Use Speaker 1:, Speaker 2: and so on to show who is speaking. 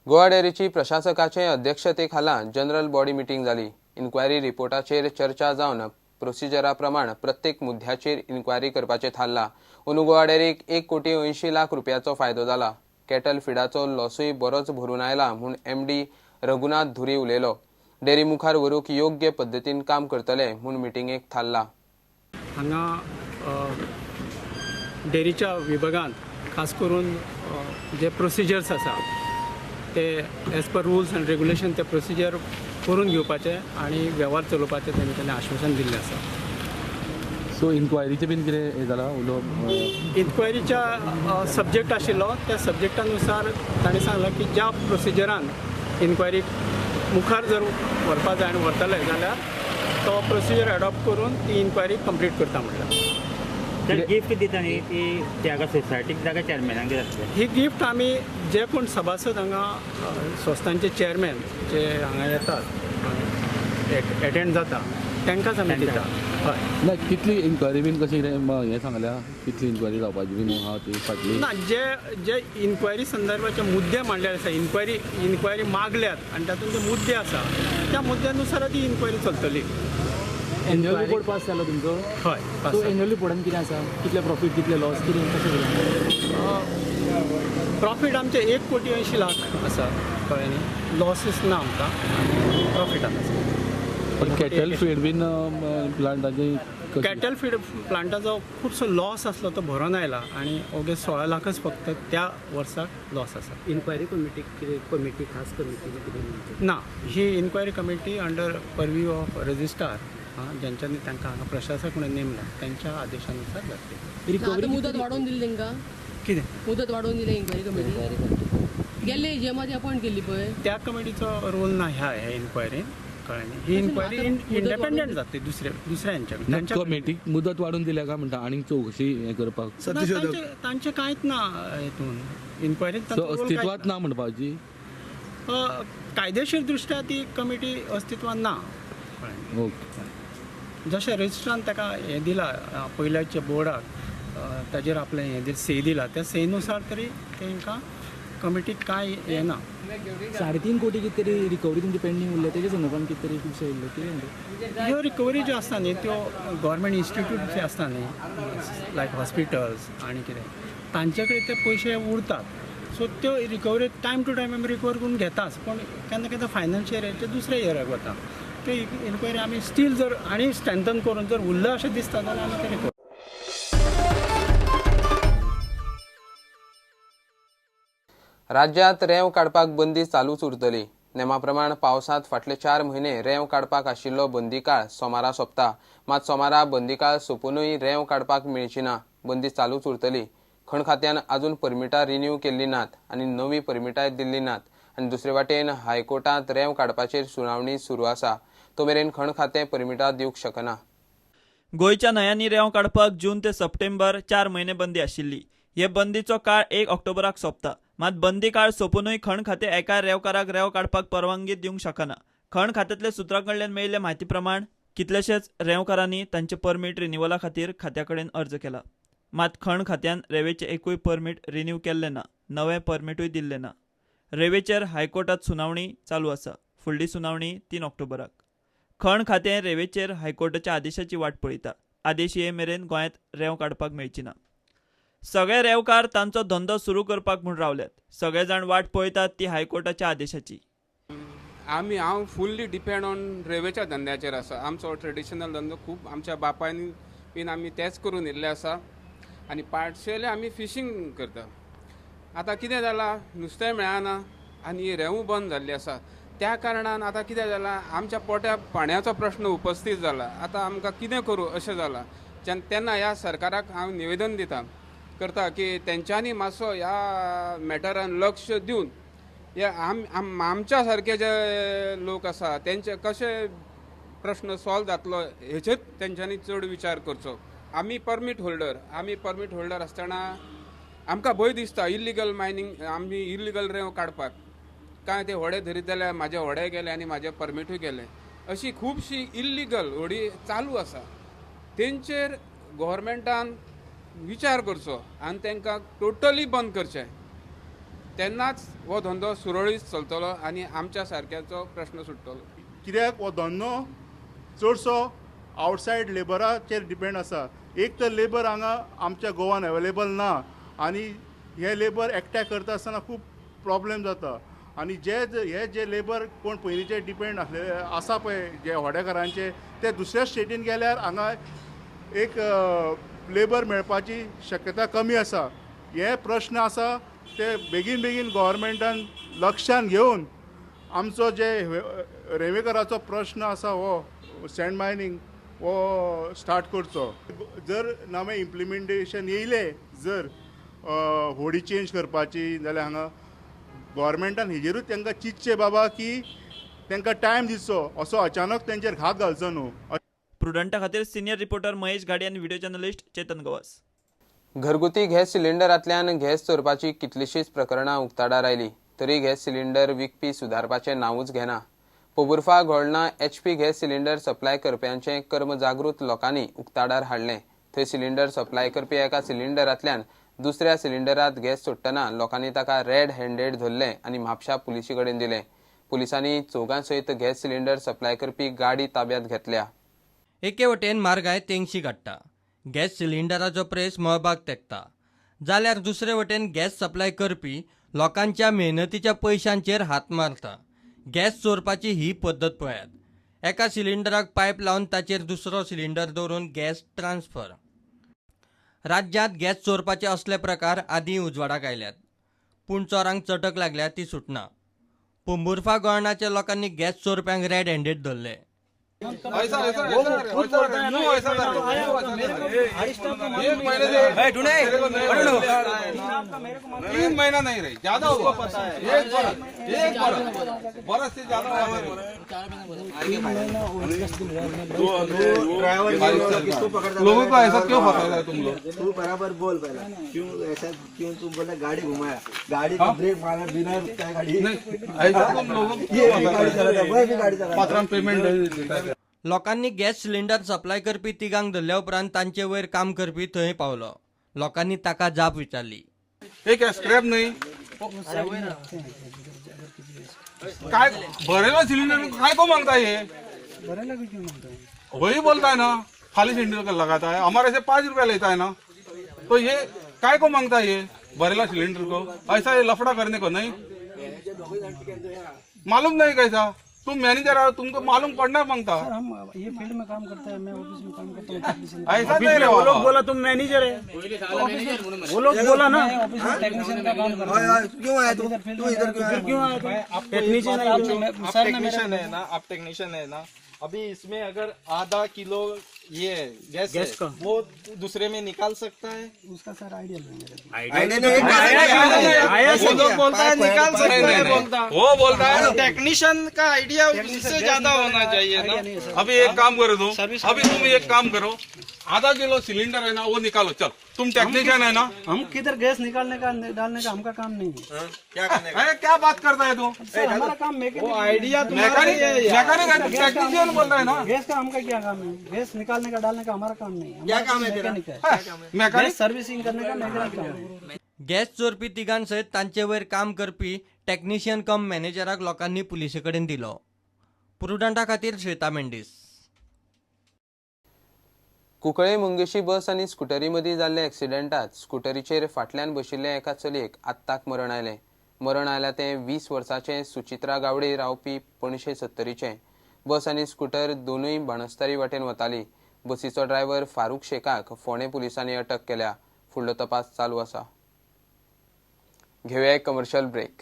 Speaker 1: गोवा डेअरीची प्रशासकाचे अध्यक्षते खाला general body meeting जाली. Enquiry रिपोर्टाचेर चर्चा जावन प्रोसिजरा प्रमाण प्रत्येक मुद्द्याचेर इन्क्वायरी करपाचें थारला. अंदू गोवा डेअरीक 1 कोटी 80 लाख रुपयाचो फायदो जाला. कॅटल फिडाचो लॉसूय बरोच भरून आयला म्हूण एमडी रघुनाथ धुरी उलयलो. डेअरी मुखार व्हरूंक योग्य पद्दतीन काम करतले म्हूण मिटिंगेक थारला.
Speaker 2: हांगा डेअरीच्या विभागांत खास करून जे प्रोसिजर्स आसा ते as per rules and regulation ते प्रोसिजर करून घेवपाचे आनी वेव्हार चलोवपाचे तेंच्यांनी आश्वासन दिल्लें आसा.
Speaker 3: सो इन्क्वायरीचें बीन कितें हें जालां उलोवप?
Speaker 2: इन्क्वायरीच्या सब्जेक्ट आशिल्लो, त्या सब्जेक्टा नुसार तांणी सांगलां की ज्या प्रोसिजरान इन्क्वायरी मुखार जर व्हरपा जाय आनी व्हरतले जाल्यार तो प्रोसिजर एडॉप्ट करून ती इन्क्वायरी कंप्लीट करता म्हटल्यार.
Speaker 4: तर गिफ्ट दिता न्ही ती त्या सोसायटीक जागा चेअरमॅनाक दिता?
Speaker 2: ही गिफ्ट आमी जे कोण सभासद हांगा संस्थांचे चेअरमॅन जे हांगा येतात, एटेंड जाता, तांकांच आमी दिता, हय.
Speaker 3: ना, कितली इन्क्वायरी बीन कशी कितें हें सांगल्या, कितली इन्क्वायरी जावपाची बीन आहा ती फाटली?
Speaker 2: ना, जे जे इन्क्वायरी संदर्भाचे मुद्दे मांडलेले आसा, इन्क्वायरी मागल्यात आनी तातूंत जे मुद्दे आसा त्या मुद्द्यानुसार ती इन्क्वायरी चलतली.
Speaker 5: एन्युअल रिपोर्ट पास जालो तुमचो?
Speaker 2: हय.
Speaker 5: सो एन्युअल रिपोर्टान कितें आसा, कितले प्रॉफीट, कितले लॉस, कितें कशें कितें?
Speaker 2: प्रॉफीट आमचे 1 कोटी 80 लाख आसा, कळ्ळें न्ही? लॉसीस ना आमकां, प्रॉफिटान आसा.
Speaker 3: पण कॅटल फीड बीन प्लांटाची?
Speaker 2: कॅटल फीड प्लांटाचो खुबसो लॉस आसलो, तो भरोन आयला आनी अवघे 16 लाखच फक्त त्या वर्साक लॉस आसा.
Speaker 6: इन्क्वायरी कमिटी कितें, कमिटी, खास कमिटी कितें म्हणटा?
Speaker 2: ना, ही inquiry committee under purview of registrar, ज्यांच्यानी तांकां हांगा प्रशासक म्हणून नेमला, त्यांच्या आदेशानुसार जातली.
Speaker 5: रिकवरी
Speaker 7: आता मुदत वाडोवन दिली तांकां?
Speaker 2: कितें?
Speaker 7: मुदत वाडोवन दिली इन्क्वायरी कमिटी, गेल्ले एजीएमाची अपॉयंट केल्ली पळय.
Speaker 2: त्या कमिटीचो रोल ना ह्या ह्या इन्क्वायरीन, कळ्ळें न्ही? ही इन्क्वायरी
Speaker 7: आता मुदत
Speaker 2: इंडिपेंडंट
Speaker 7: वाडोवन
Speaker 2: जातली दुसऱ्या दुसऱ्या हेंच्या तांच्या.
Speaker 3: कमिटीक मुदत वाडून दिल्या काय म्हणटा आनीक चवकशी हें करपाक?
Speaker 2: ना, तांचे कांयच ना हितून इन्क्वायरीन.
Speaker 3: सो अस्तित्वात ना म्हणपाची?
Speaker 2: कायदेशीर दृश्ट्या ती कमिटी अस्तित्वात ना, कळ्ळें न्ही?
Speaker 3: ओके.
Speaker 2: जशें रजिस्ट्रान ताका हें दिला, पयल्याच्या बोर्डाक ताजेर आपलें हें दिलां, से दिला, त्या सेनुसार तरी तांकां कमिटीक कांय हें ना.
Speaker 5: 3.5 कोटी कितें तरी रिकवरी तुमची पेंडींग उरल्या, तेजे संदर्भान कितें तरी खुबशे येयल्ले, कितें म्हणटा?
Speaker 2: ह्यो रिकवरी ज्यो आसता न्ही, त्यो गव्हर्मेंट इन्स्टिट्यूट जे आसता न्ही, लायक हॉस्पिटल्स आनी कितें, तांचे कडेन ते पयशे उरतात. सो त्यो रिकवरी टायम टू टायम आमी रिकवर करून घेताच, पूण केन्ना केन्ना फायनान्शियल इयराचे दुसऱ्या इयराक वता. ते इन्क्वायरी आमी स्टील जर आनी स्ट्रेंथन करून जर उरला अशें दिसता जाल्यार आमी ते रिकवर.
Speaker 1: राज्यांत रेंव काडपाक बंदी चालूच उरतली. नेमा प्रमाण पावसांत फाटले 4 म्हयने रेंव काडपाक आशिल्लो बंदी काळ सोमारा सोंपता. मात सोमारा बंदी काळ सोंपुनूय रेंव काडपाक मेळची ना. बंदी चालूच उरतली. खण खात्यान अजून परमिटां रिन्यू केल्ली नात आनी नवी परमिटांय दिल्ली नात आनी दुसरे वाटेन हायकोर्टांत रेंव काडपाचेर सुनावणी सुरू आसा. तो मेरेन खण खातें परमिटां दिवंक शकना.
Speaker 8: गोंयच्या न्हंयांनी रेंव काडपाक जून ते सप्टेंबर 4 म्हयने बंदी आशिल्ली. हे बंदीचो काळ 1 ऑक्टोबराक सोंपता. मात बंदी काळ सोंपुनूय खण खातें एकाय रेंवकाराक रेंव काडपाक परवानगी दिवंक शकना. खण खात्यांतल्या सुत्रां कडल्यान मेळिल्ले म्हायती प्रमाण कितलेशेच रेंवकारांनी तांचे परमीट रिन्युअला खातीर खात्या कडेन अर्ज केला. मात खण खात्यान रेंवेचें एकूय परमीट रिन्यू केल्लें ना, नवें परमिटूय दिल्लें ना. रेंवेचेर हायकोर्टात सुनावणी चालू आसा. फुडली सुनावणी 3 ऑक्टोबराक. खण खातें रेंवेचेर हायकोर्टाच्या आदेशाची वाट पळयता. आदेश ये मेरेन गोंयांत रेंव काडपाक मेळची ना. सगळे रेंवकार तांचो धंदो सुरू करपाक म्हूण रावल्यात. सगळे जाण वाट पळयतात ती हायकोर्टाच्या आदेशाची.
Speaker 9: हांव फुल्ली डिपेंड ऑन रेंवेच्या धंद्याचेर आसा. आमचो ट्रेडिशनल धंदो खूब आमच्या बापायन बीन आमी तेच करून येयल्ले आसा आनी पार्शियली आमी फिशींग करता. आतां कितें जालां, नुस्तें मेळना आनी रेंव बंद जाल्ली आसा. त्या कारणान आतां कितें जालां, आमच्या पोट्या पाणयाचो प्रश्न उपस्थीत जाला. आतां आमकां कितें करूं अशें जालां. तेन्ना ह्या सरकाराक हांव निवेदन दिता करता की तेंच्यांनी मातसो ह्या मॅटरान लक्ष दिवन हे आमच्या सारके जे लोक आसा तेंचे कशे प्रश्न सॉल्व जातलो हेचेर तेंच्यांनी चड विचार करचो. आमी परमीट होल्डर आसतना आमकां भंय दिसता इल्लिगल मायनींग, आमी इल्लिगल रेंव काडपाक. कांय ते व्हडे धरीत जाल्यार म्हाजे व्हडे गेले आनी म्हाजे परमिटूय गेले. अशी खुबशी इल्लिगल व्हडी चालू आसा. तेंचेर गोवोरमेंटान विचार करचो आनी तांकां टोटली बंद करचें. तेन्नाच हो धंदो सुरळीत चलतलो आनी आमच्या सारक्याचो प्रश्न सुट्टलो.
Speaker 10: कित्याक हो धंदो चडसो आवटसायड लेबराचेर डिपेंड आसा. एक तर लेबर हांगा आमच्या गोवान अवेलेबल ना आनी हे लेबर एकठांय करता आसतना खूब प्रॉब्लेम जाता. आनी जे हे जे लेबर कोण पयलींचे डिपेंड आसलेले आसा पळय जे होडेकारांचे ते दुसऱ्या स्टेटीन गेल्यार हांगा एक लेबर मेळपाची शक्यता कमी आसा. हे प्रश्न आसा ते बेगीन बेगीन गव्हर्मेंटान लक्षान घेवन आमचो जे रेंवेकराचो प्रश्न आसा हो सँड मायनींग हो स्टार्ट करचो. जर नवें इम्प्लिमेंटेशन येयलें जर होडी चेंज करपाची जाल्यार हांगा गव्हर्मेंटान हेजेरूच तांकां चिंतचें बाबा की तांकां टायम दिवचो, असो अचानक तेंचेर घात घालचो न्हू.
Speaker 8: प्रुडंटा खातीर सिनियर रिपोर्टर महेश घाडी आनी व्हिडिओ जर्नलिस्ट चेतन गवास.
Speaker 1: घरगुती गॅस सिलिंडरांतल्यान गॅस चोरपाची कितलीशीच प्रकरणां उक्ताडार आयली तरी गॅस सिलिंडर विकपी सुदारपाचें नांवूच घेना. पोबुर्फा घोळणा एचपी गॅस सिलिंडर सप्लाय करप्यांचें कर्म जागृत लोकांनी उक्ताडार हाडलें. थंय सिलिंडर सप्लाय करपी एका सिलिंडरांतल्यान दुसऱ्या सिलिंडरांत गॅस सोडटना लोकांनी ताका रेड हँडेड धरलें आनी म्हापशा पुलिशी कडेन दिलें. पुलिसांनी चौगां सयत गॅस सिलिंडर सप्लाय करपी गाडी ताब्यांत घेतल्या.
Speaker 11: एके वटेन म्हारगाय तेंगशी काडटा, गॅस सिलिंडराचो प्रेस मळबाक तेंकता, जाल्यार दुसरे वटेन गॅस सप्लाय करपी लोकांच्या मेहनतीच्या पयशांचेर हात मारता. गॅस चोरपाची ही पद्दत पळयात. एका सिलिंडराक पायप लावन ताचेर दुसरो सिलिंडर दवरून गॅस ट्रान्सफर. राज्यांत गॅस चोरपाचे असले प्रकार आदीं उजवाडाक आयल्यात, पूण चोरांक चटक लागल्या ती सुटना. पोंबुर्फा गोळणाच्या लोकांनी गॅस चोरप्यांक रेड हँडेड धरले.
Speaker 9: तीन महीना नहीं रही, ज्यादा हुआ, एक बरस से ज्यादा हुआ. लोगों को ऐसा क्यों फंसाया है तुम लोग?
Speaker 12: तू बराबर बोल पहला, क्यों ऐसा क्यों तुम बोला? गाड़ी घुमाया, गाड़ी का ब्रेक मारा बिना रुकता गाड़ी.
Speaker 9: ऐसा तुम लोगों को
Speaker 12: गाड़ी चलाता, वह भी गाड़ी चलाता.
Speaker 9: पेमेंट
Speaker 11: लोकांनी गॅस सिलिंडर सप्लाय करपी तिगांक धरल्या उपरांत तांचे वयर काम करपी थंय पावलो. लोकांनी ताका जाप विचारली.
Speaker 9: एक स्क्रॅप नहीं काय भरेला सिलेंडर काय को मांगता है?
Speaker 2: भरेला क्यों मांगता है?
Speaker 9: वही बोलता है ना, खाली सिलेंडर लगाता है, हमारे से 5 रुपया लेता है ना, तो ये काय को मांगता है ये भरेला सिलेंडर को? ऐसा ये लफड़ा करने को नहीं मालूम नहीं कैसा. तुम मैनेजर हो, तुमको मालूम पड़ना मांगता.
Speaker 2: सर हम ये फील्ड में काम करते हैं, मैं ऑफिस में काम करता हूँ.
Speaker 9: ऐसा नहीं है,
Speaker 6: वो लोग बोला तुम मैनेजर है, वो लोग बोला ना
Speaker 2: ऑफिस में टेक्नीशियन का काम करता हूँ.
Speaker 12: क्यों आया तू? तू इधर क्यों आया?
Speaker 13: आप टेक्नीशियन है, टेक्नीशियन है ना, आप टेक्नीशियन है ना. अभी इसमें अगर आधा किलो ये गैस है, वो दूसरे में निकाल सकता है?
Speaker 2: उसका सर आइडिया नहीं।
Speaker 13: वो लोग बोलता है निकाल सकता है, बोलता
Speaker 9: वो बोलता है
Speaker 13: टेक्नीशियन का आइडिया उससे ज्यादा होना चाहिए ना.
Speaker 9: अभी एक काम करो तुम, अभी तुम एक काम करो, आधा किलो सिलेंडर है ना वो निकालो. चल तुम टेक्नीशियन है ना.
Speaker 2: हम किधर गैस निकालने का डालने का हमका काम नहीं है.
Speaker 13: क्या करने का?
Speaker 9: अरे क्या बात करता है तू?
Speaker 2: हमारा काम मैकेनिक,
Speaker 13: वो आइडिया
Speaker 9: मैकेनिक टेक्नीशियन बोल रहा है ना.
Speaker 2: गैस का हमका क्या काम है? गैस निकालने का डालने का हमारा काम नहीं है.
Speaker 12: क्या काम है तेरा?
Speaker 9: मैकेनिक
Speaker 2: सर्विसिंग करने का मैकेनिक काम है.
Speaker 11: गॅस चोरपी तिगां सयत तांचे वयर काम करपी टेक्नीशियन कम मॅनेजराक लोकांनी पुलिसे कडेन दिलो. प्रुडंटा खातीर श्वेता मेंडीस.
Speaker 1: कुंकळे मंगेशी बस आनी स्कुटरी मदीं जाल्ल्या एक्सिडेंटात स्कुटरीचेर फाटल्यान बशिल्ल्या एका चलयेक आत्ताक मरण आयलें. मरण आयलां तें 20 वर्सांचें सुचित्रा गावडे रावपी पणशे सत्तरीचें. बस आनी स्कुटर दोनूय बाणस्तारी वाटेन वताली. बसीचो ड्रायव्हर फारूक शेखाक फोंडें पुलिसांनी अटक केल्या. फुडलो तपास चालू आसा. घेवया एक कमर्शियल ब्रेक.